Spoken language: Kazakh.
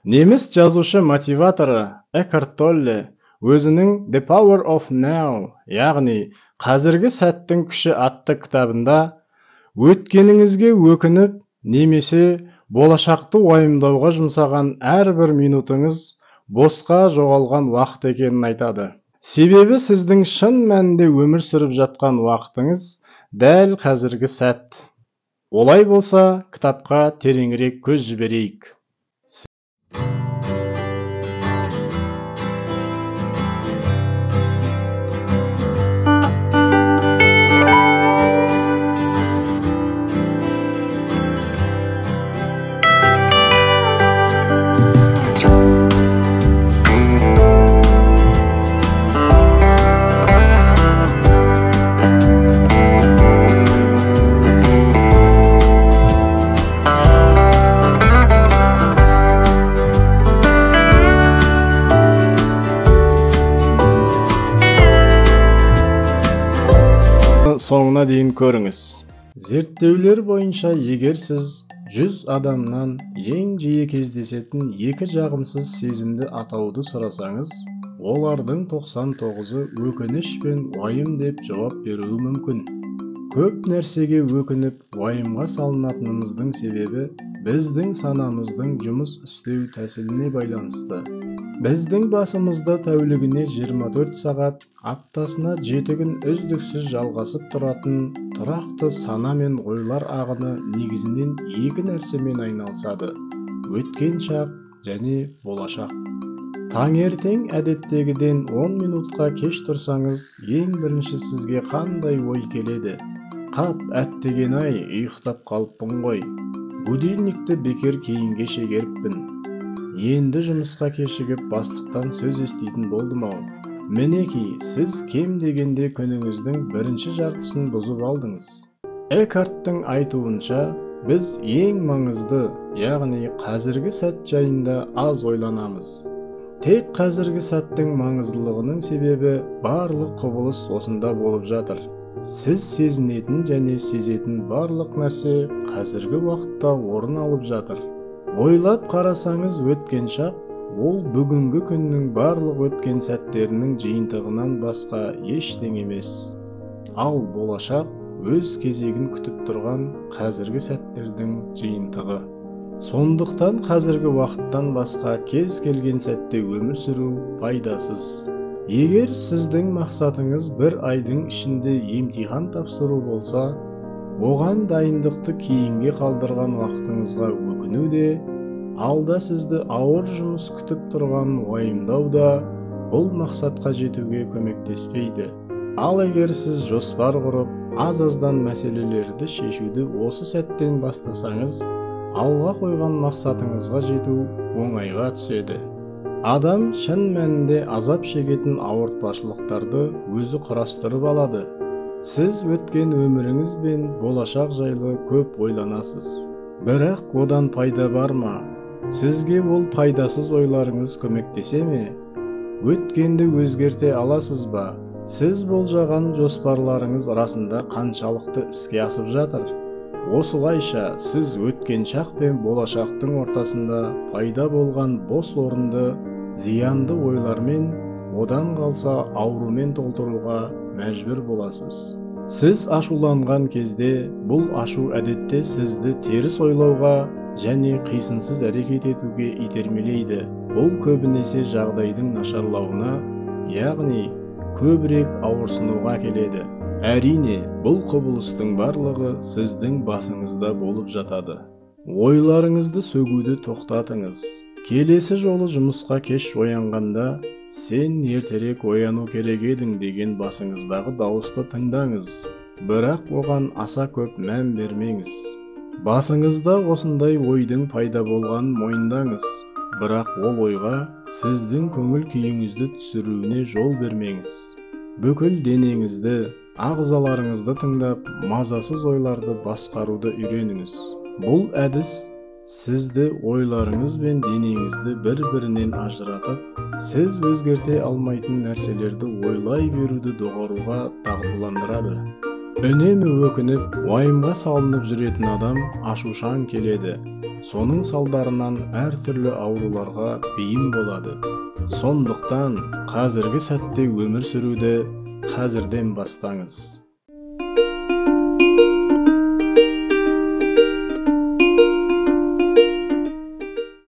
Неміс жазушы мотиваторы Экхарт Толле өзінің The Power of Now, яғни қазіргі сәттің күші атты кітабында өткеніңізге өкініп немесе болашақты уайымдауға жұмсаған әрбір минутыңыз босқа жоғалған уақыт екенін айтады. Себебі сіздің шын мәнінде өмір сүріп жатқан уақытыңыз дәл қазіргі сәт. Олай болса, кітапқа тереңірек көз жіберейік. Соңына дейін көріңіз. Зерттеулер бойынша, егер сіз 100 адамнан ең жиі кездесетін екі жағымсыз сезімді атауды сұрасаңыз, олардың 99-ы өкініш пен уайым деп жауап беруі мүмкін. Көп нәрсеге өкініп, уайымға салынатынымыздың себебі біздің санамыздың жұмыс істеу тәсіліне байланысты. Біздің басымызда тәулігіне 24 сағат, аптасына 7 күн үздіксіз жалғасып тұратын тұрақты сана мен ойлар ағыны негізінен екі нәрсемен айналысады: өткен шақ және болашақ. Таңертең әдеттегіден 10 минутқа кеш тұрсаңыз, ең бірінші сізге қандай ой келеді? Қап, әттеген-ай, ұйықтап қалыппын ғой. Будильникті бекер кейінге шегеріппін. Енді жұмысқа кешігіп бастықтан сөз еститін болдым-ау. Мінекей, сіз кем дегенде күніңіздің бірінші жартысын бұзып алдыңыз. Экхарттың айтуынша, біз ең маңызды, яғни қазіргі сәт жайында аз ойланамыз. Тек қазіргі сәттің маңыздылығының себебі барлық құбылыс осында болып жатыр. Сіз сезінетін және сезетін барлық нәрсе қазіргі уақытта орын алып жатыр. Ойлап қарасаңыз, өткен шақ ол бүгінгі күннің барлық өткен сәттерінің жиынтығынан басқа ештеңе емес. Ал болашақ өз кезегін күтіп тұрған қазіргі сәттердің жиынтығы. Сондықтан қазіргі уақыттан басқа кез келген сәтте өмір сүру пайдасыз. Егер сіздің мақсатыңыз бір айдың ішінде емтихан тапсыру болса, оған дайындықты кейінге қалдырған уақытыңызға өкіну де, алда сізді ауыр жұмыс күтіп тұрғанын уайымдау да бұл мақсатқа жетуге көмектеспейді. Ал егер сіз жоспар құрып, аз-аздан мәселелерді шешуді осы сәттен бастасаңыз, алға қойған мақсатыңызға жету оңайға түседі. Адам шын мәнінде азап шегетін ауыртпашылықтарды өзі құрастырып алады. Сіз өткен өміріңіз бен болашақ жайлы көп ойланасыз. Бірақ одан пайда бар ма? Сізге ол пайдасыз ойларыңыз көмектесе ме? Өткенді өзгерте аласыз ба? Сіз болжаған жоспарларыңыз расында қаншалықты іске асып жатыр? Осылайша, сіз өткен шақ пен болашақтың ортасында пайда болған бос орынды зиянды ойлармен, одан қалса аурумен толтыруға мәжбүр боласыз. Сіз ашуланған кезде бұл ашу әдетте сізді теріс ойлауға және қисынсыз әрекет етуге итермелейді. Бұл көбінесе жағдайдың нашарлауына, яғни көбірек ауырсынуға әкеледі. Әрине, бұл құбылыстың барлығы сіздің басыңызда болып жатады. Ойларыңызды сөгуді тоқтатыңыз. Келесі жолы жұмысқа кеш оянғанда, сен ертерек ояну керек едің деген басыңыздағы дауысты тыңдаңыз. Бірақ оған аса көп мән бермеңіз. Басыңызда осындай ойдың пайда болғанын мойындаңыз. Бірақ ол ойға сіздің көңіл күйіңізді түсіруіне жол бермеңіз. Бүкіл денеңізді, ағзаларыңызды тыңдап, мазасыз ойларды басқаруды үйреніңіз. Бұл әдіс сізді ойларыңыз бен денеңізді бір-бірінен ажыратып, сіз өзгерте алмайтын нәрселерді ойлай беруді доғаруға дағдыландырады. Үнемі өкініп, уайымға салынып жүретін адам ашушаң келеді. Соның салдарынан әртүрлі ауруларға бейім болады. Сондықтан қазіргі сәтте өмір сүруді қазірден бастаңыз.